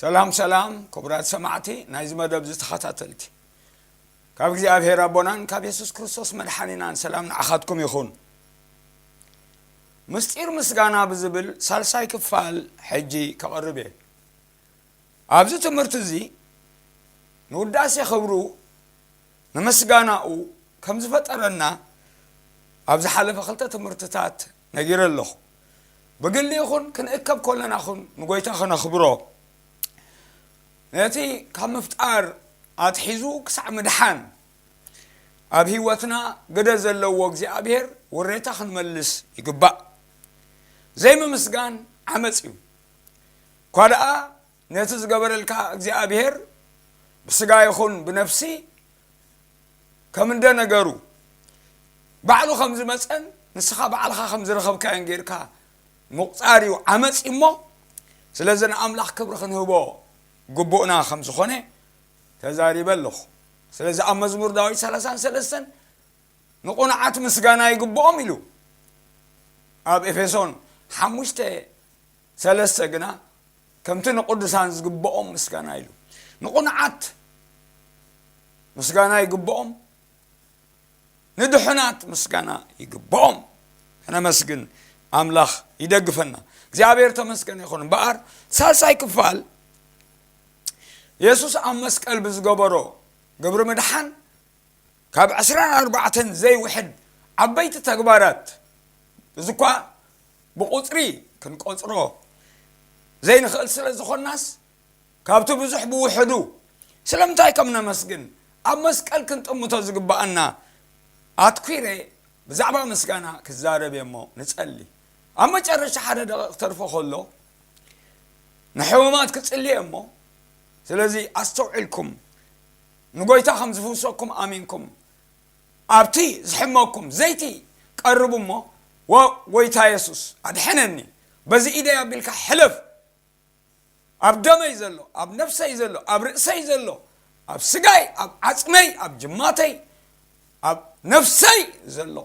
ሰላም ሰላም ክቡራት ሰማዕቲ ናይዚ መደብ ዝተኸታተልቲ፣ ካብ እግዚኣብሔር ኣቦናን ካብ የሱስ ክርስቶስ መድሓኒናን ሰላም ንዓኻትኩም ይኹን። ምስጢር ምስጋና ብዝብል ሳልሳይ ክፋል ሕጂ ከቕርብ እየ። ኣብዚ ትምህርቲ እዚ ንውዳሴ ክብሩ ንምስጋናኡ ከም ዝፈጠረና ኣብ ዝሓለፈ ክልተ ትምህርትታት ነጊረ ኣለኹ። ብግሊ ይኹን ክንእከብ ከለና ኹን ንጎይታ ከነኽብሮ፣ ነቲ ካብ ምፍጣር ኣትሒዙ ክሳዕ ምድሓን ኣብ ህይወትና ግደ ዘለዎ እግዚኣብሔር ወሬታ ክንመልስ ይግባእ። ዘይምምስጋን ዓመፅ እዩ። እኳ ደኣ ነቲ ዝገበረልካ እግዚኣብሔር ብስጋ ይኹን ብነፍሲ ከም እንደ ነገሩ ባዕሉ ከም ዝመፀን ንስኻ ባዕልኻ ከም ዝረኸብካዮን ጌርካ ምቑፃር እዩ ዓመፅ እሞ፣ ስለዚ ንኣምላኽ ክብሪ ክንህቦ ግቡእና ከም ዝኾነ ተዛሪበ ኣለኹ። ስለዚ ኣብ መዝሙር ዳዊት ሰላሳን ሰለስተን ንቑኑዓት ምስጋና ይግብኦም ኢሉ። ኣብ ኤፌሶን ሓሙሽተ ሰለስተ ግና ከምቲ ንቅዱሳን ዝግብኦም ምስጋና ኢሉ። ንቑኑዓት ምስጋና ይግብኦም፣ ንድሑናት ምስጋና ይግብኦም። ከነመስግን ኣምላኽ ይደግፈና። እግዚኣብሔር ተመስገን ይኹን። እምበኣር ሳልሳይ ክፋል የሱስ ኣብ መስቀል ብዝገበሮ ግብሪ ምድሓን ካብ ዕስራን ኣርባዕተን ዘይውሕድ ዓበይቲ ተግባራት፣ እዚ እኳ ብቁፅሪ ክንቆፅሮ ዘይንኽእል ስለ ዝኾንናስ፣ ካብቲ ብዙሕ ብውሕዱ ስለምንታይ ከም ነመስግን ኣብ መስቀል ክንጥምቶ ዝግብኣና ኣትኲረ ብዛዕባ ምስጋና ክዛረብ እየ እሞ ንጸሊ። ኣብ መጨረሻ ሓደ ደቂቕ ተርፎ ከሎ ንሕሙማት ክጽሊ እየ እሞ፣ ስለዚ ኣስተውዒልኩም ንጎይታ ከም ዝፍውሰኩም ኣሚንኩም ኣብቲ ዝሕመኩም ዘይቲ ቀርቡ እሞ፣ "ወ-፣ ጎይታ የሱስ ኣድሕነኒ፣ በዚ ኢደይ ኣቢልካ ሕለፍ፣ ኣብ ደመይ ዘሎ፣ ኣብ ነፍሰይ ዘሎ፣ ኣብ ርእሰይ ዘሎ፣ ኣብ ስጋይ፣ ኣብ ዓጽመይ፣ ኣብ ጅማተይ፣ ኣብ ነፍሰይ ዘሎ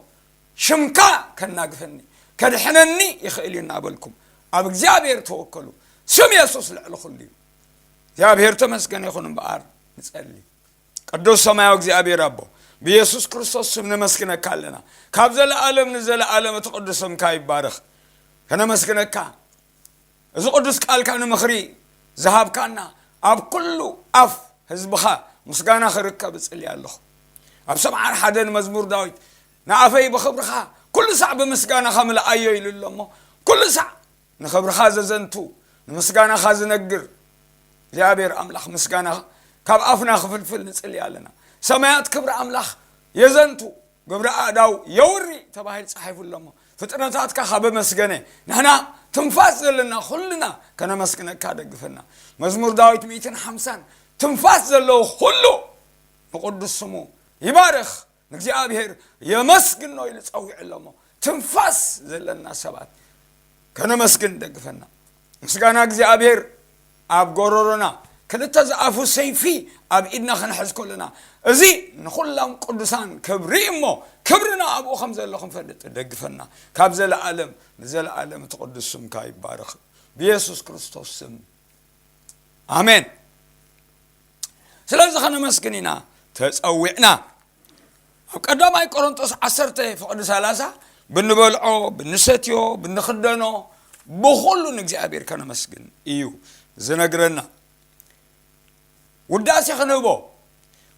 ሽምካ ከናግፈኒ፣ ከድሕነኒ ይኽእል እዩ" እናበልኩም ኣብ እግዚኣብሔር ተወከሉ። ስም የሱስ ልዕሊ ኩሉ እዩ። እግዚኣብሔር ተመስገን ይኹን እምበኣር ንጸሊ። ቅዱስ ሰማያዊ እግዚኣብሔር ኣቦ፣ ብየሱስ ክርስቶስ ስም ነመስግነካ ኣለና። ካብ ዘለኣለም ንዘለኣለም እቲ ቅዱስ ስምካ ይባረኽ። ከነመስግነካ፣ እዚ ቅዱስ ቃልካ ንምኽሪ ዝሃብካና፣ ኣብ ኩሉ ኣፍ ህዝብኻ ምስጋና ክርከብ እጽሊ ኣለኹ። ኣብ ሰብዓ ሓደን መዝሙር ዳዊት፣ "ንኣፈይ ብኽብርኻ ኩሉ ሳዕ ብምስጋናኻ ምልኣዮ" ኢሉ ኣሎ እሞ፣ ኩሉ ሳዕ ንኽብርኻ ዘዘንቱ፣ ንምስጋናኻ ዝነግር እግዚኣብሔር ኣምላኽ ምስጋና ካብ ኣፍና ክፍልፍል ንጽሊ ኣለና። ሰማያት ክብሪ ኣምላኽ የዘንቱ፣ ግብሪ ኣእዳው የውሪ ተባሂሉ ጸሓይፉ ኣሎ እሞ፣ ፍጥረታትካ ካብ ኣመስገነ፣ ንሕና ትንፋስ ዘለና ኩልና ከነመስግነካ ደግፈና። መዝሙር ዳዊት ሚእትን ሓምሳን፣ "ትንፋስ ዘለዎ ኩሉ ንቅዱስ ስሙ ይባርኽ፣ ንእግዚኣብሔር የመስግኖ" ኢሉ ጸዊዑ ኣሎ እሞ፣ ትንፋስ ዘለና ሰባት ከነመስግን ደግፈና። ምስጋና እግዚኣብሔር ኣብ ጎረሮና፣ ክልተ ዝኣፉ ሰይፊ ኣብ ኢድና ክንሕዝ ከለና፣ እዚ ንኹሎም ቅዱሳን ክብሪ እሞ፣ ክብርና ኣብኡ ከም ዘሎ ክንፈልጥ ደግፈና። ካብ ዘለኣለም ንዘለኣለም እቲ ቅዱስ ስምካ ይባረኽ። ብየሱስ ክርስቶስ ስም፣ ኣሜን። ስለዚ ከነመስግን ኢና ተጸዊዕና። ኣብ ቀዳማይ ቆሮንጦስ ዓሰርተ ፍቕዲ ሰላሳ፣ "ብንበልዖ፣ ብንሰትዮ፣ ብንኽደኖ፣ ብኹሉ ንእግዚኣብሔር ከነመስግን" እዩ ዝነግረና። ውዳሴ ክንህቦ፣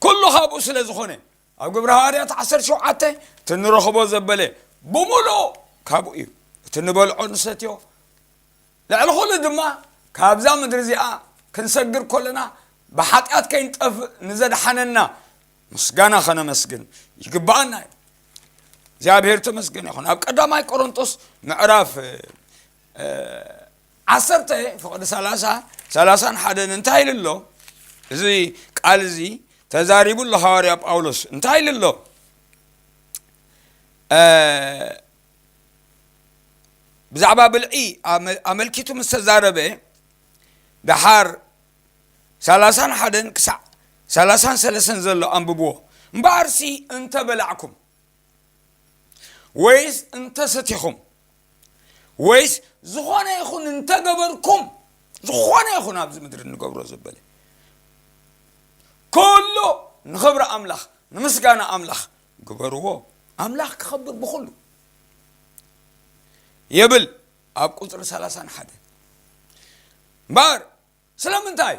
ኩሉ ካብኡ ስለ ዝኾነ፣ ኣብ ግብረ ሃዋርያት ዓሰርተ ሸውዓተ፣ "እቲ ንረኽቦ ዘበለ ብምሉኡ ካብኡ እዩ። እቲ ንበልዖ ንሰትዮ፣ ልዕሊ ኩሉ ድማ ካብዛ ምድሪ እዚኣ ክንሰግር ከለና ብሓጢኣት ከይንጠፍእ ንዘድሓነና ምስጋና ከነመስግን ይግብኣና እዩ። እግዚኣብሔር ተመስገን ይኹን። ኣብ ቀዳማይ ቆሮንጦስ ምዕራፍ፣ እ፣ ዓሰርተ ፍቕዲ ሰላሳ፣ ሰላሳን ሓደን እንታይ ኢሉ ኣሎ? እዚ ቃል እዚ ተዛሪቡ ኣሎ ሃዋርያ ጳውሎስ። እንታይ ኢሉ ኣሎ? እ፣ ብዛዕባ ብልዒ ኣመ-፣ ኣመልኪቱ ምስ ተዛረበ፣ ደሓር ሰላሳን ሓደን ክሳዕ ሰላሳን ሰለስተን ዘሎ ኣንብብዎ። "እምበኣርሲ እንተ በላዕኩም፣ ወይስ እንተ ሰቲኹም፣ ወይስ ዝኾነ ይኹን እንተ ገበርኩም" ዝኾነ ይኹን ኣብዚ ምድሪ እንገብሮ ዘበለ ኩሉ ንኽብሪ ኣምላኽ፣ ንምስጋና ኣምላኽ ግበርዎ። ኣምላኽ ክኸብር ብኹሉ የብል። ኣብ ቁፅሪ ሰላሳን ሓደ እምበኣር ስለምንታይ?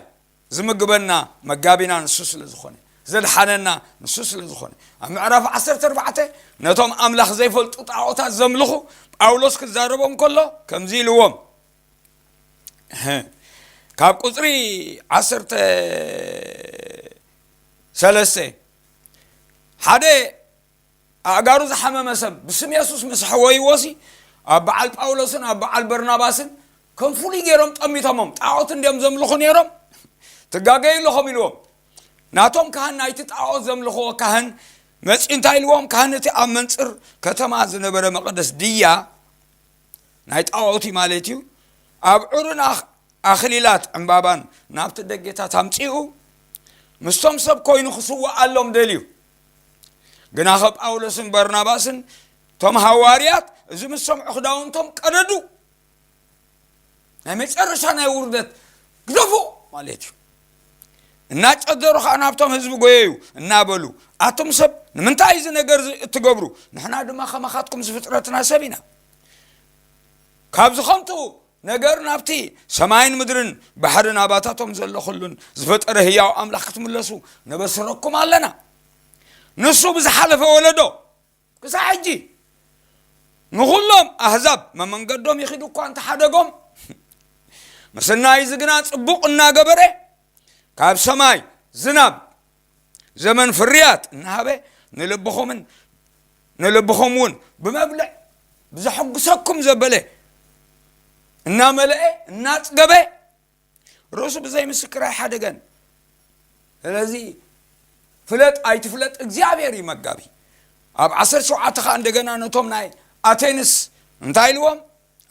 ዝምግበና መጋቢና ንሱ ስለ ዝኾነ፣ ዘድሓነና ንሱ ስለ ዝኾነ። ኣብ ምዕራፍ ዓሰርተ ኣርባዕተ ነቶም ኣምላኽ ዘይፈልጡ ጣዖታት ዘምልኹ ጳውሎስ ክዛረቦም ከሎ ከምዚ ኢልዎም፣ ካብ ቁፅሪ ዓሰርተ ሰለስተ ሓደ ኣእጋሩ ዝሓመመ ሰብ ብስም የሱስ ምስ ኣሕወይዎሲ ኣብ በዓል ጳውሎስን ኣብ በዓል በርናባስን ከም ፍሉይ ገይሮም ጠሚቶሞም። ጣዖት እንዲዮም ዘምልኹ ነይሮም። ትጋገዩ ኣለኹም ኢልዎም። ናቶም ካህን፣ ናይቲ ጣዖት ዘምልኽዎ ካህን መፂኡ እንታይ ኢልዎም? ካህን እቲ ኣብ መንፅር ከተማ ዝነበረ መቐደስ ድያ ናይ ጣዖት እዩ ማለት እዩ። ኣብ ዑሩን ኣኽ- ኣኽሊላት ዕምባባን ናብቲ ደጌታት ኣምፂኡ ምስቶም ሰብ ኮይኑ ክስውኣሎም ደልዩ። ግናኸ ጳውሎስን በርናባስን እቶም ሃዋርያት እዚ ምስ ሰምዑ ክዳውንቶም ቀደዱ። ናይ መጨረሻ ናይ ውርደት ግደፉ ማለት እዩ። እናጨደሩ ከዓ ናብቶም ህዝቢ ጎየዩ እናበሉ፣ ኣቱም ሰብ ንምንታይ እዚ ነገር እዚ እትገብሩ? ንሕና ድማ ከማኻትኩም ዝፍጥረትና ሰብ ኢና። ካብ ዝኸንቱ ነገር ናብቲ ሰማይን ምድርን ባሕርን ኣባታቶም ዘሎ ኩሉን ዝፈጠረ ህያው ኣምላኽ ክትምለሱ ነበስረኩም ኣለና። ንሱ ብዝሓለፈ ወለዶ ክሳዕ ሕጂ ንኹሎም ኣህዛብ መመንገዶም ይኺዱ እኳ እንተሓደጎም፣ ምስናይ እዚ ግና ጽቡቕ እናገበረ ካብ ሰማይ ዝናብ ዘመን ፍርያት እናሃበ ንልብኹምን ንልብኹም እውን ብመብልዕ ብዘሐጉሰኩም ዘበለ እናመልአ እናጽገበ ርእሱ ብዘይ ምስክር ኣይሓደገን። ስለዚ ፍለጥ ኣይትፍለጥ እግዚኣብሔር እዩ መጋቢ። ኣብ ዓሰርተ ሸውዓተ ከዓ እንደገና ነቶም ናይ ኣቴንስ እንታይ ኢልዎም?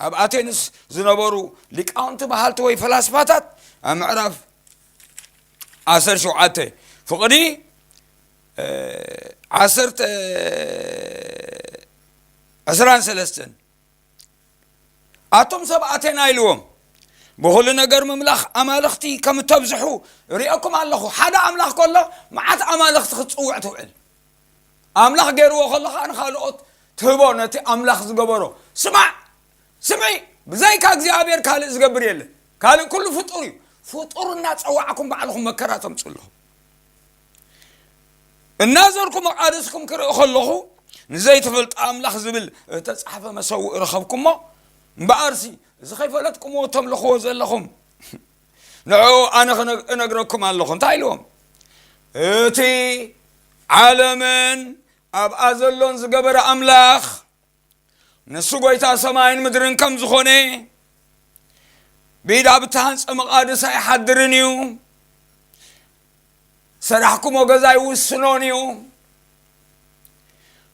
ኣብ ኣቴንስ ዝነበሩ ሊቃውንቲ በሃልቲ ወይ ፈላስፋታት ኣብ ምዕራፍ ዓሰርተ ሸውዓተ ፍቕዲ ዓሰርተ ዕስራን ሰለስተን ኣቶም ሰብ ኣቴና ኢልዎም ብኹሉ ነገር ምምላኽ ኣማልኽቲ ከም እተብዝሑ ርእየኩም ኣለኹ። ሓደ ኣምላኽ ከሎ መዓት ኣማልኽቲ ክትፅውዕ ትውዕል። ኣምላኽ ገይርዎ ከሎ ከዓ ንኻልኦት ትህቦ ነቲ ኣምላኽ ዝገበሮ። ስማዕ ስምዒ፣ ብዘይካ እግዚኣብሔር ካልእ ዝገብር የለን። ካልእ ኩሉ ፍጡር እዩ። ፍጡር እናፀዋዕኩም ባዕልኹም መከራ ተምፅኡ ኣለኹም። እናዘርኩ መቓደስኩም ክርኢ ከለኹ ንዘይተፈልጠ ኣምላኽ ዝብል እተፃሕፈ መሰውእ ረኸብኩሞ። እምበኣርሲ እዚ ከይፈለጥኩምዎ ተምልኽዎ ዘለኹም ንዕኡ ኣነ ክነ- እነግረኩም ኣለኹ። እንታይ ኢልዎም? እቲ ዓለምን ኣብኣ ዘሎን ዝገበረ ኣምላኽ ንሱ ጎይታ ሰማይን ምድርን ከም ዝኾነ ብኢድ ኣብ እተሃንፀ መቓድስ ኣይሓድርን እዩ። ሰራሕኩሞ ገዛ ኣይውስኖን እዩ።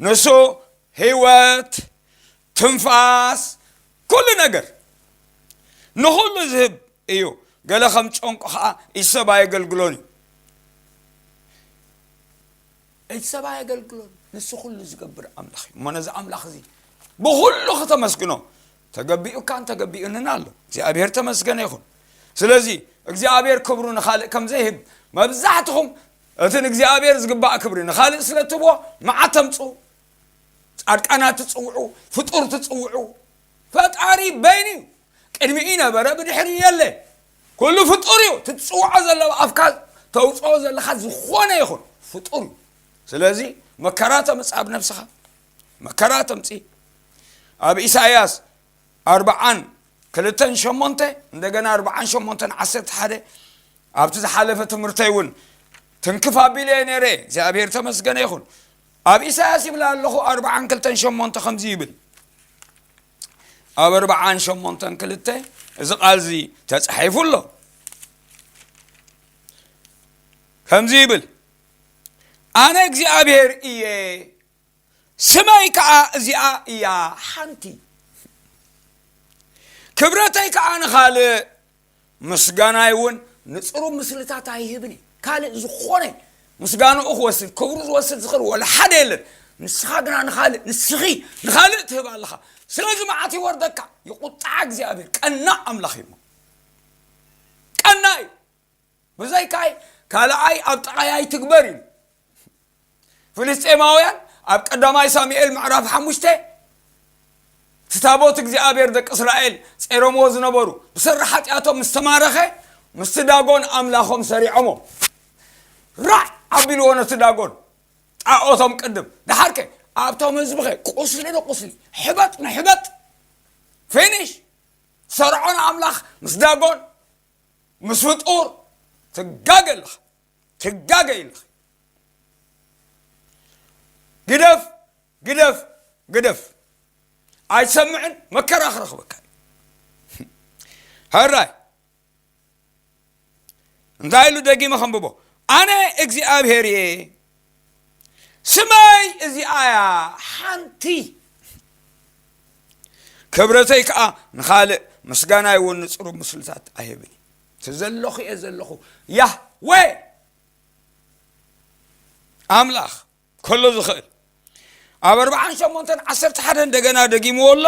ንሱ ህይወት፣ ትንፋስ፣ ኩሉ ነገር ንኹሉ ዝህብ እዩ። ገለ ከም ጨንቁ ከዓ ኢድ ሰብ ኣየገልግሎን እዩ። ኢድ ሰብ ኣየገልግሎን። ንሱ ኩሉ ዝገብር ኣምላኽ እዩ። እሞ ነዚ ኣምላኽ እዚ ብኹሉ ከተመስግኖ ተገቢኡካን ተገቢኡንን ኣሎ። እግዚኣብሔር ተመስገነ ይኹን። ስለዚ እግዚኣብሔር ክብሩ ንኻልእ ከም ዘይህብ መብዛሕትኹም እቲ ንእግዚኣብሔር ዝግባእ ክብሪ ንኻልእ ስለ እትህብዎ መዓት ተምፅኡ። ጻድቃናት ትጽውዑ፣ ፍጡር ትጽውዑ። ፈጣሪ በይኑ እዩ። ቅድሚኡ ነበረ፣ ብድሕሪኡ የለ። ኩሉ ፍጡር እዩ። ትጽውዖ ዘለኻ፣ ኣፍካ ተውጽኦ ዘለኻ ዝኾነ ይኹን ፍጡር እዩ። ስለዚ መከራ ተምጽእ ኣብ ነብስኻ። መከራ ተምጽእ። ኣብ ኢሳይያስ ኣርብዓን ክልተን ሸሞንተ፣ እንደገና ኣርብዓን ሸሞንተን ዓሰርተ ሓደ ኣብቲ ዝሓለፈ ትምህርተይ እውን ትንክፍ ኣቢለ እየ ነይረ። እግዚኣብሔር ተመስገነ ይኹን። ኣብ ኢሳያስ ይብላ ኣለኹ ኣርብዓን ክልተን ሸሞንተ ከምዚ ይብል። ኣብ ኣርብዓን ሸሞንተን ክልተ እዚ ቃል እዚ ተጻሒፉ ኣሎ። ከምዚ ይብል፣ ኣነ እግዚኣብሔር እየ፣ ስመይ ከዓ እዚኣ እያ ሓንቲ። ክብረተይ ከዓ ንኻልእ፣ ምስጋናይ እውን ንጽሩ ምስልታት ኣይህብን እየ። ካልእ ዝኾነ ምስጋንኡ ክወስድ፣ ክብሩ ዝወስድ ዝኽእል ወላ ሓደ የለን። ንስኻ ግና ንኻልእ፣ ንስኺ ንኻልእ ትህብ ኣለኻ። ስለዚ መዓት ይወርደካ፣ ይቁጣዕ እግዚኣብሔር፣ ቀናእ ኣምላኽ እዩ። ቀናይ እዩ። ብዘይካይ ካልኣይ ኣብ ጥቓይ ኣይትግበር ኢሉ። ፍልስጤማውያን ኣብ ቀዳማይ ሳሙኤል ምዕራፍ ሓሙሽተ፣ እቲ ታቦት እግዚኣብሔር ደቂ እስራኤል ጸይሮምዎ ዝነበሩ ብሰሪ ሓጢኣቶም ምስ ተማረኸ፣ ምስቲ ዳጎን ኣምላኾም ሰሪዖሞ። ራዕ ኣቢልዎ ነቲ ዳጎን ጣዖቶም ቅድም። ደሓርከ ኣብቶም ህዝብኸ ቁስሊ ንቁስሊ፣ ሕበጥ ንሕበጥ፣ ፊኒሽ። ሰርዖ ንኣምላኽ ምስ ዳጎን ምስ ፍጡር ትጋገ ኣለኻ፣ ትጋገ ኣለኻ። ግደፍ፣ ግደፍ፣ ግደፍ። ኣይትሰምዕን፣ መከራ ክረኽበካ እዩ። ሕራይ እንታይ ኢሉ ደጊመ ከንብቦ? ኣነ እግዚኣብሔር እየ፣ ስመይ እዚኣ እያ ሓንቲ፣ ክብረተይ ከዓ ንኻልእ፣ ምስጋናይ እውን ንጽሩብ ምስልታት ኣይህብን። እቲ ዘለኹ እየ ዘለኹ። ያህዌ ኣምላኽ ከሎ ዝኽእል ኣብ ኣርባዓን ሸሞንተን ዓሰርተ ሓደ እንደገና ደጊምዎ ኣሎ።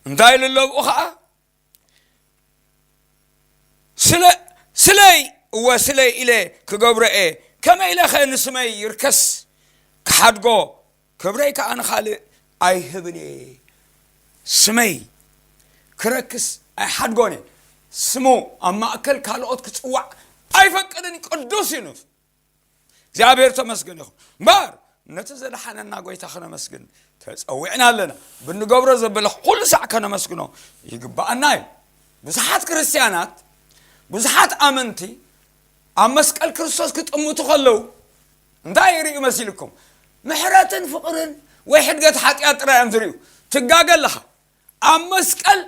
እንታይ ኢሉ ኣሎ ኣብኡ ከዓ? ስለ-፣ ስለይ፣ እወ ስለይ ኢለ ክገብሮ እየ። ከመይ ኢለ ኸ ንስመይ ይርከስ ክሓድጎ? ክብረይ ከዓ ንኻልእ ኣይህብን እየ። ስመይ ክረክስ ኣይሓድጎን እየ። ስሙ ኣብ ማእከል ካልኦት ክጽዋዕ ኣይፈቅድን እዩ። ቅዱስ እዩ ንሱ። እግዚኣብሔር ተመስገን ይኹን። እምበኣር ነቲ ዘድሓነና ጐይታ ኸነመስግን ተጸዊዕና ኣለና። ብንገብሮ ዘበለ ኩሉ ሳዕ ከነመስግኖ ይግብኣና እዩ። ብዙሓት ክርስትያናት፣ ብዙሓት ኣመንቲ ኣብ መስቀል ክርስቶስ ክጥምቱ ከለዉ እንታይ ይርእዩ መሲልኩም? ምሕረትን ፍቕርን ወይ ሕድገት ሓጢኣት ጥራይ እዮም ዝርእዩ። ትጋገ ኣለኻ። ኣብ መስቀል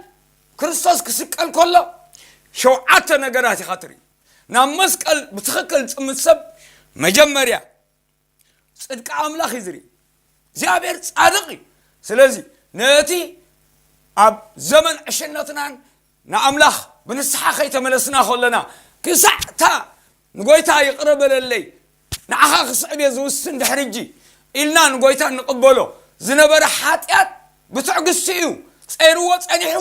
ክርስቶስ ክስቀል ከሎ ሸውዓተ ነገራት ኢኻ ትርኢ። ናብ መስቀል ብትኽክል ዝጥምት ሰብ መጀመርያ ጽድቂ ኣምላኽ እዩ ዝርኢ። እግዚኣብሔር ጻድቕ እዩ። ስለዚ ነቲ ኣብ ዘመን ዕሽነትናን ንኣምላኽ ብንስሓ ከይተመለስና ከለና ክሳዕታ ንጎይታ ይቕረ በለለይ፣ ንዓኻ ክስዕብ እየ ዝውስን ድሕሪ እጂ ኢልና ንጎይታ እንቕበሎ ዝነበረ ሓጢኣት ብትዕግስቲ እዩ ጸይርዎ ጸኒሑ።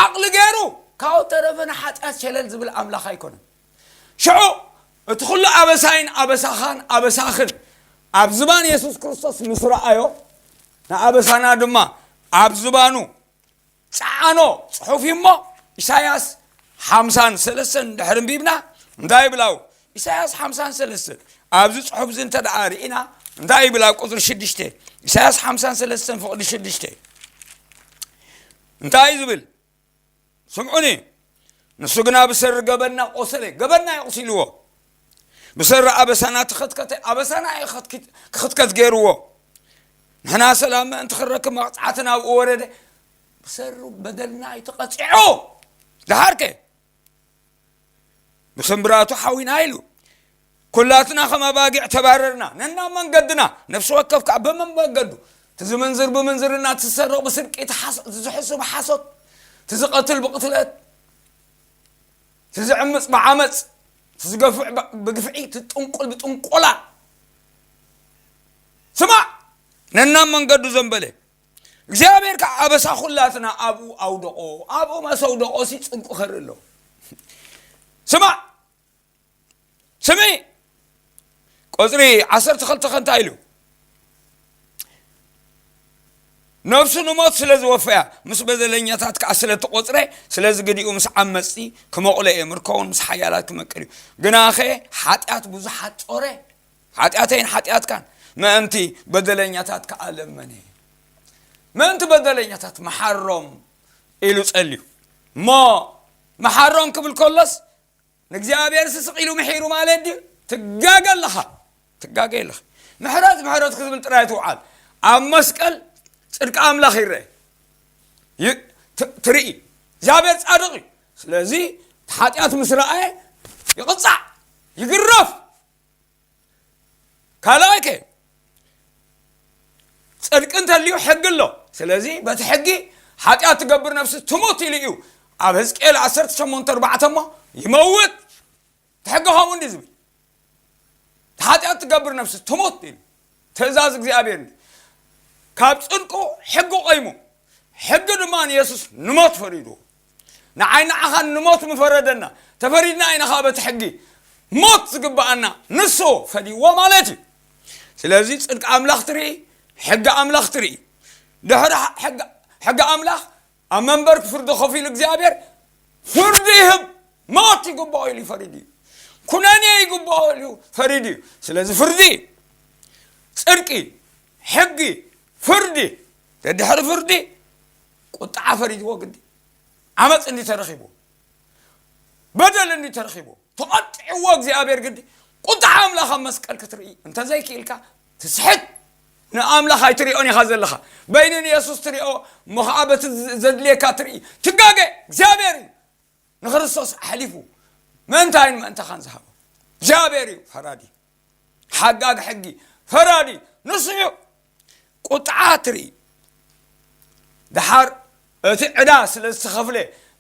ዓቕሊ ገይሩ ካብኡ ተረፈ ንሓጢኣት ሸለል ዝብል ኣምላኽ ኣይኮነን። ሽዑ እቲ ኩሉ ኣበሳይን ኣበሳኻን ኣበሳኽን ኣብ ዝባን የሱስ ክርስቶስ ምስ ረኣዮ፣ ንኣበሳና ድማ ኣብ ዝባኑ ጸዓኖ ጽሑፍ እዩ እሞ፣ ኢሳያስ ሓምሳን ሰለስተን ድሕሪ ኣንቢብና እንታይ ይብላው? ኢሳያስ ሓምሳን ሰለስተን ኣብዚ ጽሑፍ እዚ እንተ ደኣ ርኢና እንታይ ይብል? ኣብ ቁጽሪ ሽዱሽተ፣ ኢሳያስ ሓምሳን ሰለስተን ፍቕዲ ሽዱሽተ እንታይ እዩ ዝብል? ስምዑኒ። ንሱ ግና ብሰሪ ገበና ቆሰለ፣ ገበና የቑሲልዎ። ብሰሪ ኣበሳና ተኸትከተ፣ ኣበሳና እዩ ክኽትኪት-፣ ክኽትከት ገይርዎ። ንሕና ሰላም ምእንቲ ክንረክብ መቕጻዕቲ ናብኡ ወረደ፣ ብሰሩ በደልና እዩ ተቐጺዑ። ደሓርከ ብስምብራቱ ሓዊና ኢሉ። ኩላትና ከም ኣባጊዕ ተባረርና፣ ነናብ መንገድና፣ ነፍሲ ወከፍ ከኣ ብመንገዱ። እቲ ዝምንዝር ብምንዝርና፣ እቲ ዝሰርቕ ብስርቂ፣ እቲ ሓስ-፣ እቲ ዝሕሱ ብሓሶት፣ እቲ ዝቐትል ብቕትለት፣ እቲ ዝዕምጽ ብዓመጽ፣ እቲ ዝገፍዕ ብ-፣ ብግፍዒ፣ እቲ ጥንቁል ብጥንቆላ። ስማዕ፣ ነናብ መንገዱ ዘንበለ። እግዚኣብሔር ከዓ ኣበሳ ኩላትና ኣብኡ ኣውደቖ። ኣብኡ መሰውደቖ ሲ ጽድቁ ከርኢ ኣሎ። ስማዕ፣ ስሚ፣ ቁጽሪ ዓሰርተ ክልተ ከ እንታይ ኢሉ? ነፍሱ ንሞት ስለ ዝወፈያ፣ ምስ በደለኛታት ከዓ ስለ እተቖጽረ፣ ስለዚ ግዲኡ ምስ ዓመጽቲ ክመቑሎ እየ፣ ምርኮውን ምስ ሓያላት ክመቅል እዩ። ግናኸ ሓጢኣት ብዙሓት ጾረ፣ ሓጢኣተይን ሓጢኣትካን፣ ምእንቲ በደለኛታት ከዓ ለመነ። ምእንቲ በደለኛታት መሓሮም ኢሉ ጸልዩ። እሞ መሓሮም ክብል ከሎስ፣ ንእግዚኣብሔር ስስቕ ኢሉ ምሒሩ ማለት ድዩ? ትጋገ ኣለኻ። ትጋገ ኣለኻ። ምሕረት፣ ምሕረት ክትብል ጥራይ ትውዓል። ኣብ መስቀል ጽድቂ ኣምላኽ ይረአ። ይ-፣ ት-፣ ትርኢ። እግዚኣብሔር ጻድቕ እዩ። ስለዚ፣ እቲ ሓጢኣት ምስ ረኣየ፣ ይቕጻዕ፣ ይግረፍ። ካልኣይ ከ፣ ጽድቂ እንተልዩ ሕጊ ኣሎ። ስለዚ፣ በቲ ሕጊ ሓጢኣት ትገብር ነፍሲ ትሙት ኢሉ እዩ ኣብ ሕዝቅኤል ዓሰርተ ሸሞንተ ኣርባዕተ እሞ ይመውት። እቲ ሕጊ ከምኡ እንዲ ዝብል፣ ሓጢኣት ትገብር ነፍሲ ትሙት ኢሉ ትእዛዝ እግዚኣብሔር እንዲ። ካብ ጽድቁ ሕጊ ቆይሙ፣ ሕጊ ድማ ንየሱስ ንሞት ፈሪድዎ። ንዓይ ንዓኻን ንሞት ምፈረደና። ተፈሪድና ኢና ኻዓ በቲ ሕጊ። ሞት ዝግብኣና ንሱ ፈዲዎ ማለት እዩ። ስለዚ ጽድቂ ኣምላኽ ትርኢ፣ ሕጊ ኣምላኽ ትርኢ። ድሕሪ ሕጊ ኣምላኽ ኣብ መንበርኪ ፍርዲ ከፊሉ እግዚኣብሔር ፍርዲ ይህብ። ሞት ይግብኦ ኢሉ ፈሪዱ እዩ። ኩነኔ ይግብኦ ኢሉ ፈሪዱ እዩ። ስለዚ ፍርዲ፣ ጽድቂ፣ ሕጊ፣ ፍርዲ፣ ደድሕሪ ፍርዲ ቁጥዓ ፈሪድዎ ግዲ። ዓመፅ እንዲ ተረኺቡ፣ በደል እንዲ ተረኺቡ፣ ተቐጢዕዎ እግዚኣብሔር ግዲ። ቁጥዓ ኣምላኽ ኣብ መስቀል ክትርኢ እንተዘይክኢልካ ትስሕት። ንኣምላኽ ኣይትሪኦን ኢኻ ዘለኻ። በይኒ ንየሱስ ትሪኦ እሞ ኸዓ በቲ ዘድልየካ ትርኢ። ትጋገ። እግዚኣብሔር እዩ ንክርስቶስ ኣሕሊፉ ምእንታይን ምእንታኻን ዝሃቦ። እግዚኣብሔር እዩ ፈራዲ፣ ሓጋግ ሕጊ፣ ፈራዲ ንሱ እዩ። ቁጥዓ ትርኢ። ድሓር እቲ ዕዳ ስለ ዝተኸፍለ፣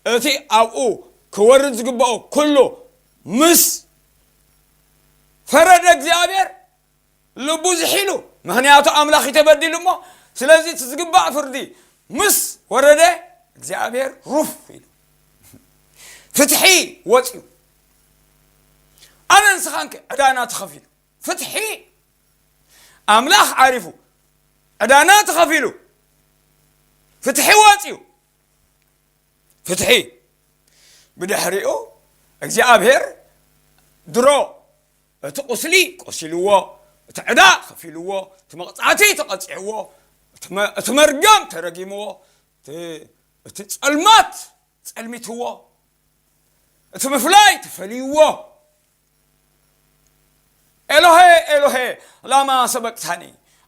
እቲ ኣብኡ ክወርድ ዝግብኦ ኩሉ ምስ ፈረደ እግዚኣብሔር፣ ልቡ ዝሒሉ፣ ምኽንያቱ ኣምላኽ እዩ ተበዲሉ እሞ፣ ስለዚ እቲ ዝግባእ ፍርዲ ምስ ወረደ እግዚኣብሔር ሩፍ ኢሉ። ፍትሒ ወፅዩ። ኣነ ንስኻንከ ዕዳና ተኸፊሉ። ፍትሒ ኣምላኽ ዓሪፉ። ዕዳና ተኸፊሉ። ፍትሒ ወፅዩ። ፍትሒ። ብድሕሪኡ እግዚኣብሔር ድሮ እቲ ቁስሊ ቆሲልዎ፣ እቲ ዕዳ ከፊልዎ፣ እቲ መቕጻዕቲ ተቐጺዕዎ፣ እቲ መ-፣ እቲ መርገም ተረጊምዎ፣ እቲ፣ እቲ ጸልማት ጸልሚትዎ፣ እቲ ምፍላይ ተፈልይዎ። ኤሎሄ፣ ኤሎሄ፣ ላማ ሰበቅታኒ፣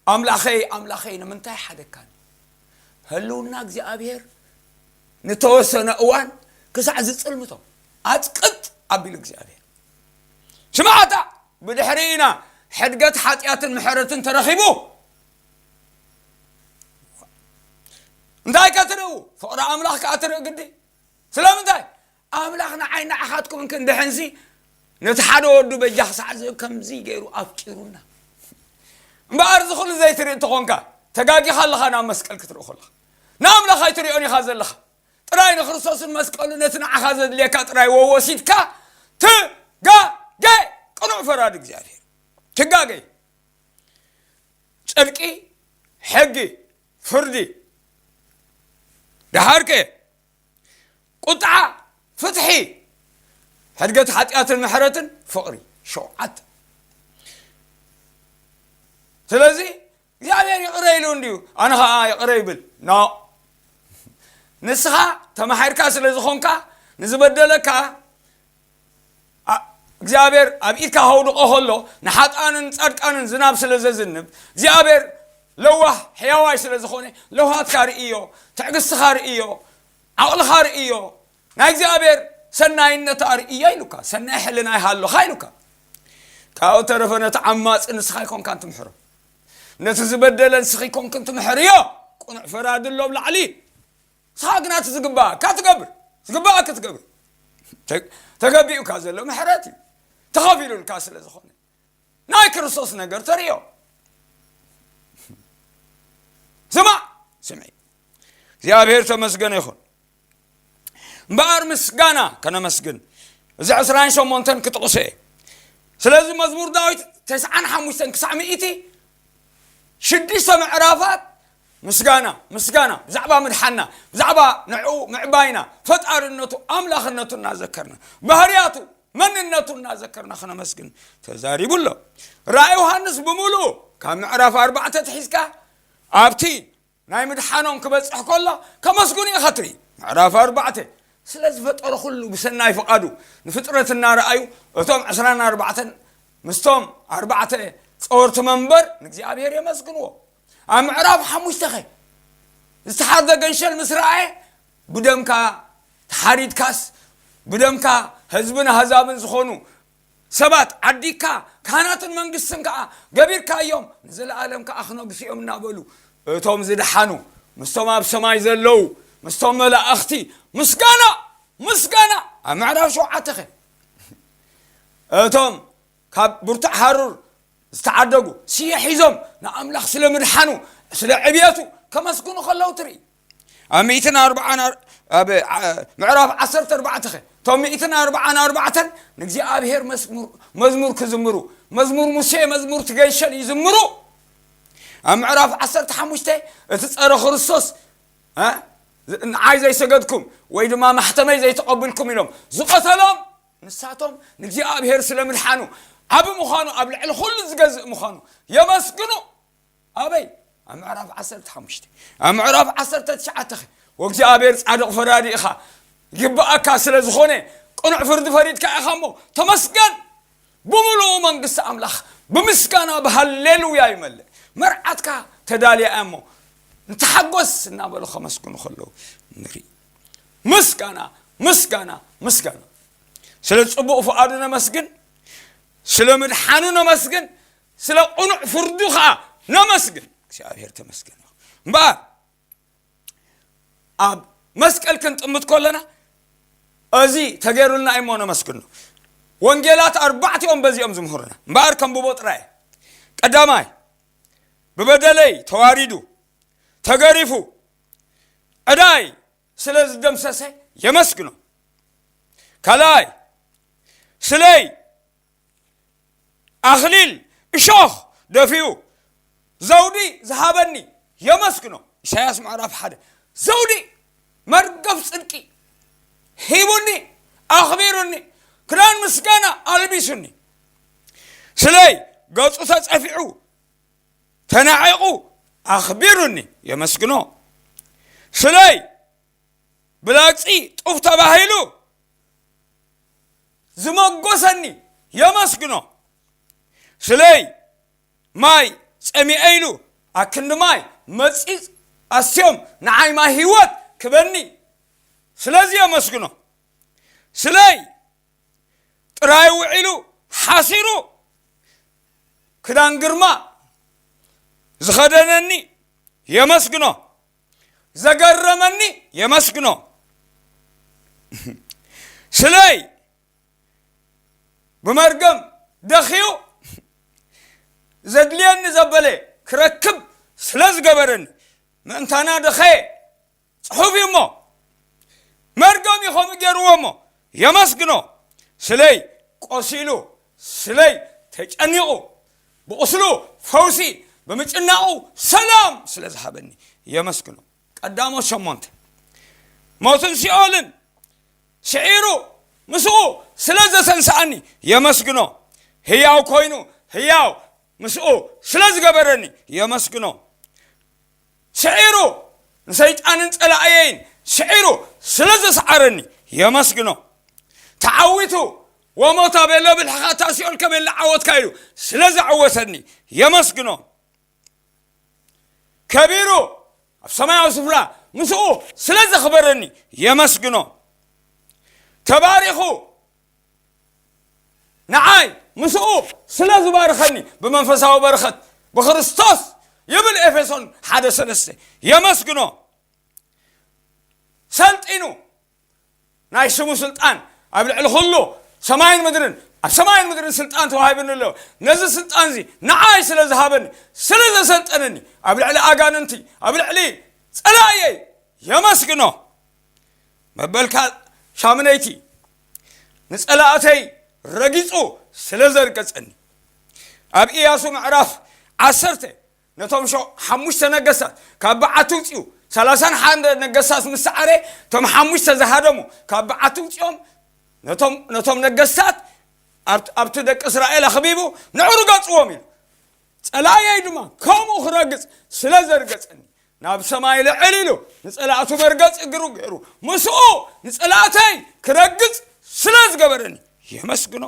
ኣምላኸይ፣ ኣምላኸይ፣ ንምንታይ ሓደግካኒ? ህልውና እግዚኣብሔር ንተወሰነ እዋን ክሳዕ ዝጽልምቶ፣ ኣጽቅጥ ኣቢሉ እግዚኣብሔር። ስምዓታ፣ ብድሕሪ ኢና ሕድገት ሓጢኣትን ምሕረትን ተረኺቡ። እንታይ ከትርእዩ? ፍቕሪ ኣምላኽ ከኣ ትርኢ ግዲ። ስለምንታይ? ኣምላኽ ንዓይ ንዓኻትኩም እንክንድሕንሲ፣ ነቲ ሓደ ወዱ በጃ ክሳዕ ዝህብ ከምዚ ገይሩ ኣፍቂሩና። እምበኣር፣ እዚ ኩሉ ዘይትርኢ እንተኾንካ፣ ተጋጊኻ ኣለኻ። ናብ መስቀል ክትርኢ ከለኻ፣ ንኣምላኽ ኣይትሪኦን ኢኻ ዘለኻ። ጥራይ ንክርስቶስን መስቀሉ፣ ነቲ ንዓኻ ዘድልየካ ጥራይ ወወሲድካ፣ ትጋገ። ቅኑዕ ፈራዲ እግዚኣብሔር። ትጋገ። ጽድቂ፣ ሕጊ፣ ፍርዲ። ደሓርከ፣ ቁጥዓ፣ ፍትሒ፣ ሕድገት ሓጢኣትን ምሕረትን ፍቕሪ። ሸውዓተ። ስለዚ እግዚኣብሔር ይቕረ ኢሉ እንድዩ፣ ኣነ ኸዓ ይቕረ ይብል። ኖ። ንስኻ ተማሒርካ ስለ ዝኾንካ፣ ንዝበደለካ ኣ-፣ እግዚኣብሔር ኣብ ኢድካ ከውድቖ ከሎ፣ ንሓጥኣንን ጻድቃንን ዝናብ ስለ ዘዝንብ፣ እግዚኣብሔር ለዋህ ሕያዋይ ስለ ዝኾነ፣ ለውሃትካ ርእዮ፣ ትዕግስትኻ ርእዮ፣ ዓቕልኻ ርእዮ፣ ናይ እግዚኣብሔር ሰናይነት ኣርእዮ ኢሉካ፣ ሰናይ ሕልና ይሃሎኻ ኢሉካ። ካብኡ ተረፈ ነቲ ዓማጺ ንስኻ ኣይኮንካን ትምሕሮ። ነቲ ዝበደለ ንስኺ ኣይኮንክን ትምሕርዮ። ቅኑዕ ፈራዲ ኣሎ ኣብ ላዕሊ። ንስኻ ግና እቲ ዝግባኣካ ትገብር። ዝግባኣካ ትገብር። ተ-፣ ተገቢኡካ ዘሎ ምሕረት እዩ። ተኸፊሉልካ ስለ ዝኾነ። ናይ ክርስቶስ ነገር ተርእዮ። ስማዕ፣ ስምዒ። እግዚኣብሔር ተመስገነ ይኹን። እምበኣር ምስጋና ከነመስግን፣ እዚ ዕስራን ሸሞንተን ክጥቕሶ እየ። ስለዚ መዝሙር ዳዊት ተስዓን ሓሙሽተን ክሳዕ ሚእቲ፣ ሽዱሽተ ምዕራፋት ምስጋና፣ ምስጋና፣ ብዛዕባ ምድሓና፣ ብዛዕባ ንዕኡ ምዕባይና፣ ፈጣርነቱ፣ ኣምላኽነቱ እናዘከርና፣ ባህርያቱ፣ መንነቱ እናዘከርና ክነመስግን ተዛሪቡ ኣሎ። ራእይ ዮሃንስ ብምሉኡ ካብ ምዕራፍ ኣርባዕተ ትሒዝካ ኣብቲ ናይ ምድሓኖም ክበጽሕ ከሎ ከመስግኑ ኢኻ ትርኢ። ምዕራፍ ኣርባዕተ፣ ስለ ዝፈጠሮ ኩሉ ብሰናይ ፍቓዱ ንፍጥረት እናረኣዩ፣ እቶም ዕስራን ኣርባዕተን ምስቶም ኣርባዕተ ጸወርቲ መንበር ንእግዚኣብሔር የመስግንዎ። ኣብ ምዕራፍ ሓሙሽተ ኸ፣ ዝተሓርደ ገንሸል ምስ ረኣየ፣ ብደምካ ተሓሪድካስ፣ ብደምካ ህዝብን ኣህዛብን ዝኾኑ ሰባት ዓዲግካ፣ ካህናትን መንግስትን ከኣ ገቢርካዮም፣ ንዘለኣለም ከኣ ክነግሱ እዮም እናበሉ፣ እቶም ዝደሓኑ ምስቶም ኣብ ሰማይ ዘለዉ ምስቶም መላእኽቲ ምስጋና፣ ምስጋና። ኣብ ምዕራፍ ሸውዓተ ኸ፣ እቶም ካብ ብርቱዕ ሃሩር ዝተዓደጉ ስየ ሒዞም ንኣምላኽ ስለ ምድሓኑ፣ ስለ ዕብየቱ ከመስግኑ ከለዉ ትርኢ። ኣብ ሚእትን ኣርባዓን ኣር- ኣብ ዓ- ምዕራፍ ዓሰርተ ኣርባዕተ ኸ እቶም ሚእትን ኣርባዓን ኣርባዕተን ንእግዚኣብሔር መስሙር- መዝሙር ክዝምሩ፣ መዝሙር ሙሴ፣ መዝሙር ትገንሸል ይዝምሩ። ኣብ ምዕራፍ ዓሰርተ ሓሙሽተ እቲ ጸረ ክርስቶስ እ? ንዓይ ዘይሰገድኩም ወይ ድማ ማሕተመይ ዘይተቐብልኩም ኢሎም ዝቐተሎም ንሳቶም ንእግዚኣብሔር ስለ ምድሓኑ ዓቢ ምዃኑ ኣብ ልዕሊ ኩሉ ዝገዝእ ምዃኑ የመስግኑ። ኣበይ? ኣብ ምዕራፍ ዓሰርተ ሓሙሽተ። ኣብ ምዕራፍ ዓሰርተ ትሽዓተ ኸ ወእግዚኣብሔር ጻድቕ ፈራዲ ኢኻ፣ ይግብኣካ ስለ ዝኾነ ቅኑዕ ፍርዲ ፈሪድካ ኢኻ እሞ ተመስገን። ብምሉኡ መንግስቲ ኣምላኽ ብምስጋና ብሃሌሉያ ይመልእ። መርዓትካ ተዳልያ እያ እሞ ንተሓጎስ እናበሉ ከመስግኑ ከለዉ ንርኢ። ምስጋና፣ ምስጋና፣ ምስጋና። ስለ ጽቡቕ ፍቓዱ ነመስግን፣ ስለ ምድሓኑ ነመስግን፣ ስለ ቅኑዕ ፍርዱ ኸዓ ነመስግን። እግዚኣብሔር ተመስገን ይኹን። እምበኣር ኣብ መስቀል ክንጥምት ከለና እዚ ተገይሩልና እሞ ነመስግኖ። ወንጌላት ኣርባዕቲኦም በዚኦም ዝምህሩና። እምበኣር ከንብቦ ጥራይ። ቀዳማይ፣ ብበደለይ ተዋሪዱ፣ ተገሪፉ፣ ዕዳይ ስለ ዝደምሰሰ የመስግኖ። ካልኣይ፣ ስለይ ኣኽሊል እሾኽ ደፊኡ ዘውዲ ዝሃበኒ የመስግኖ። ኢሳያስ ምዕራፍ ሓደ። ዘውዲ መርገፍ ጽድቂ ሂቡኒ፣ ኣኽቢሩኒ፣ ክዳን ምስጋና ኣልቢሱኒ። ስለይ ገጹ ተጸፊዑ ተናዒቑ ኣኽቢሩኒ የመስግኖ። ስለይ ብላግጺ ጡፍ ተባሂሉ ዝመጎሰኒ የመስግኖ። ስለይ ማይ ጸሚኤ ኢሉ ኣክንዲ ማይ መጺጽ ኣስዮም ንዓይ ማይ ህይወት ክበኒ ስለዚ የመስግኖ። ስለይ ጥራይ ውዒሉ ሓሲሩ ክዳን ግርማ ዝኸደነኒ የመስግኖ። ዘገረመኒ የመስግኖ። ስለይ ብመርገም ደኽዩ ዘድልየኒ ዘበለ ክረክብ ስለ ዝገበረኒ ምእንታና ደኸየ ጽሑፍ እዩ እሞ መርገም እዩ ከምኡ ገይርዎ እሞ የመስግኖ። ስለይ ቆሲሉ ስለይ ተጨኒቑ ብቑስሉ ፈውሲ ብምጭናቑ ሰላም ስለ ዝሃበኒ የመስግኖ። ቀዳሞት ሸሞንተ ሞትን ሲኦልን ስዒሩ ምስኡ ስለ ዘተንስኣኒ የመስግኖ። ህያው ኮይኑ ህያው ምስኡ ስለ ዝገበረኒ የመስግኖ። ስዒሩ ንሰይጣንን ጸላእየይን ስዒሩ ስለ ዘስዓረኒ የመስግኖ። ተዓዊቱ ወሞት ኣቤሎ ብልሕኻ እታ ሲኦል ከመይ ዝዓወትካ ኢሉ ስለ ዘዓወተኒ የመስግኖ። ከቢሩ ኣብ ሰማያዊ ስፍራ ምስኡ ስለ ዘኽበረኒ የመስግኖ። ተባሪኹ ንዓይ ምስኡ ስለ ዝባርኸኒ ብመንፈሳዊ በረኸት ብክርስቶስ ይብል ኤፌሶን ሓደ ሰለስተ የመስግኖ። ሰልጢኑ ናይ ስሙ ስልጣን ኣብ ልዕሊ ኩሉ ሰማይን ምድርን ኣብ ሰማይን ምድርን ስልጣን ተዋሂብኒ ኣሎ። ነዚ ስልጣን እዚ ንዓይ ስለ ዝሃበኒ ስለ ዘሰልጠነኒ ኣብ ልዕሊ ኣጋንንቲ ኣብ ልዕሊ ጸላእየይ የመስግኖ። መበልካ ሻምነይቲ ንጸላእተይ ረጊጹ ስለ ዘርገጸኒ ኣብ ኢያሱ ምዕራፍ ዓሰርተ ነቶም ሸ- ሓሙሽተ ነገስታት ካብ በዓቲ ውፅኡ ሰላሳን ሓደ ነገስታት ምስ ሰዓረ እቶም ሓሙሽተ ዝሃደሙ ካብ በዓቲ ውፅኦም ነቶም ነቶም ነገስታት ኣብቲ ኣብቲ ደቂ እስራኤል ኣኽቢቡ ንዑ ርገፅዎም ኢሉ ጸላእየይ ድማ ከምኡ ክረግጽ ስለ ዘርገጸኒ ናብ ሰማይ ልዕል ኢሉ ንጸላእቱ መርገጽ እግሩ ገይሩ ምስኡ ንጸላእተይ ክረግጽ ስለ ዝገበረኒ የመስግኖ።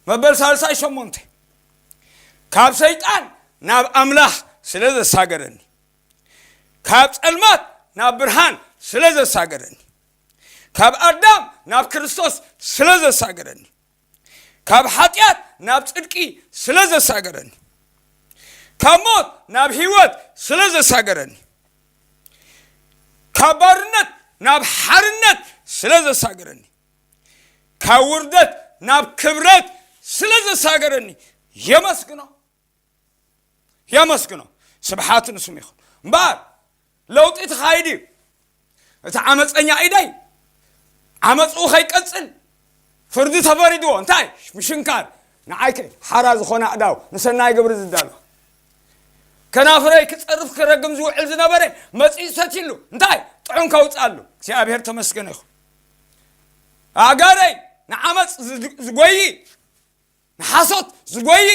መበል ሳልሳይ ሸሞንተ ካብ ሰይጣን ናብ ኣምላኽ ስለ ዘሳገረኒ ካብ ጸልማት ናብ ብርሃን ስለ ዘሳገረኒ ካብ ኣዳም ናብ ክርስቶስ ስለ ዘሳገረኒ ካብ ሓጢኣት ናብ ጽድቂ ስለ ዘሳገረኒ ካብ ሞት ናብ ህይወት ስለ ዘሳገረኒ ካብ ባርነት ናብ ሓርነት ስለ ዘሳገረኒ ካብ ውርደት ናብ ክብረት ስለ ዘሳገረኒ የመስግኖ። የመስግኖ። ስብሓት ንስሙ ይኹን። እምበኣር ለውጢ ተኻይዱ እዩ። እቲ ዓመፀኛ ኢደይ ዓመፅኡ ከይቀፅል ፍርዲ ተፈሪድዎ። እንታይ? ምሽንካር። ንዓይ ከ ሓራ ዝኾነ ኣእዳው ንሰናይ ግብሪ ዝዳሎ፣ ከናፍረይ ክፀርፍ ክረግም ዝውዕል ዝነበረ መፂኡ ሰቲሉ እንታይ ጥዑም ከውፅኣሉ። እግዚኣብሔር ተመስገነ ይኹን። ኣእጋረይ ንዓመፅ ዝድ- ዝጎይ፣ ንሓሶት ዝጎይ፣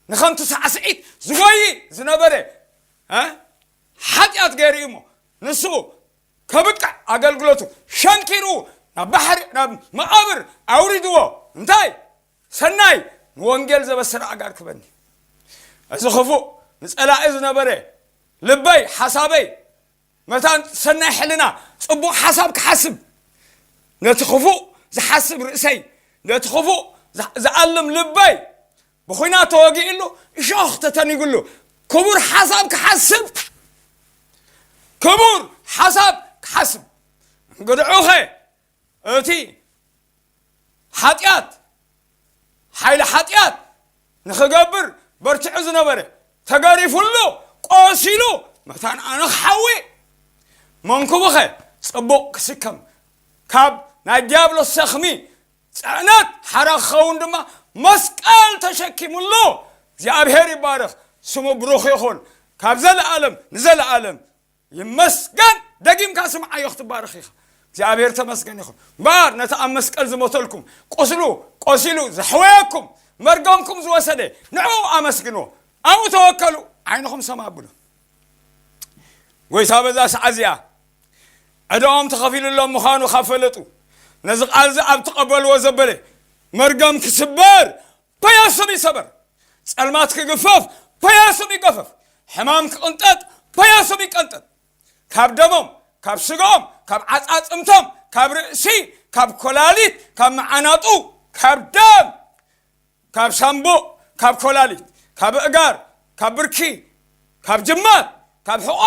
ንኸንቱ ሳዕስዒት ዝጎይ ዝነበረ፣ እ? ሓጢኣት ገይሩ እዩ እሞ፣ ንሱ ከብቅዕ ኣገልግሎቱ ሸንኪሩ ናብ ባሕሪ፣ ናብ መቓብር ኣውሪድዎ። እንታይ? ሰናይ ንወንጌል ዘበሰረ ኣጋር ክበኒ። እዚ ክፉእ ንጸላኢ ዝነበረ ልበይ፣ ሓሳበይ፣ መታን ሰናይ ሕልና፣ ጽቡቕ ሓሳብ ክሓስብ፣ ነቲ ክፉእ ዝሓስብ ርእሰይ፣ ነቲ ክፉእ ዝኣ- ዝኣልም ልበይ ብኹናት ተወጊእሉ፣ እሾኽ ተተኒግሉ፣ ክቡር ሓሳብ ክሓስብ፣ ክቡር ሓሳብ ክሓስብ። እንግድዑኸ እቲ ሓጢኣት፣ ሓይሊ ሓጢኣት ንኽገብር በርቲዑ ዝነበረ፣ ተገሪፉሉ፣ ቆሲሉ፣ መታን ኣነ ክሓዊ፣ መንኩቡኸ ጽቡቕ ክስከም፣ ካብ ናይ ዲያብሎስ ሰኽሚ ጽዕነት ሓራ ክኸውን ድማ መስቀል ተሸኪሙሉ። እግዚኣብሔር ይባረኽ፣ ስሙ ብሩኽ ይኹን፣ ካብ ዘለኣለም ንዘለኣለም ይመስገን። ደጊምካ ስምዓዮ፣ ክትባረኽ ኢኻ። እግዚኣብሔር ተመስገን ይኹን። እምበኣር ነቲ ኣብ መስቀል ዝሞተልኩም፣ ቁስሉ ቆሲሉ ዘሕወየኩም፣ መርገምኩም ዝወሰደ፣ ንዕኡ ኣመስግንዎ፣ ኣብኡ ተወከሉ፣ ዓይንኹም ሰም ኣብሉ። ጎይታ በዛ ሰዓት እዚኣ ዕዳኦም ተኸፊሉሎም ምዃኑ ካብ ፈለጡ፣ ነዚ ቃል እዚ ኣብ ትቐበልዎ ዘበለ መርገም ክስበር፣ በየሱም ይሰበር። ጸልማት ክግፈፍ፣ በየሱም ይገፈፍ። ሕማም ክቕንጠጥ፣ በየሱም ይቀንጠጥ። ካብ ደሞም፣ ካብ ስጋኦም፣ ካብ ዓጻጽምቶም፣ ካብ ርእሲ፣ ካብ ኮላሊት፣ ካብ መዓናጡ፣ ካብ ደም፣ ካብ ሳምቡእ፣ ካብ ኮላሊት፣ ካብ እጋር፣ ካብ ብርኪ፣ ካብ ጅማት፣ ካብ ሕቆ፣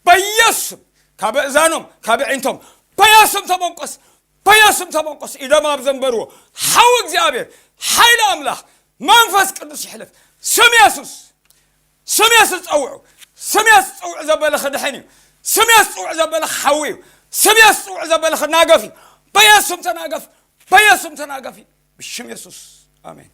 በየሱም፣ ካብ እእዛኖም፣ ካብ ዕንቶም፣ በየሱም ተመንቆስ፣ በየሱም ተመንቆስ። ኢዶም ኣብ ዘንበርዎ ሓዊ እግዚኣብሔር፣ ሓይሊ ኣምላኽ፣ መንፈስ ቅዱስ ይሕለፍ። ስም የሱስ፣ ስም የሱስ ጸውዑ። ስም የሱስ ጽውዕ ዘበለ ክድሕን እዩ። ስም የሱስ ጽውዕ ዘበለ ክሓዊ እዩ። ስም የሱስ ጽውዕ ዘበለ ክናገፍ እዩ። በየሱም ተናገፍ፣ በየሱም ተናገፊ። ብሽም የሱስ ኣሜን።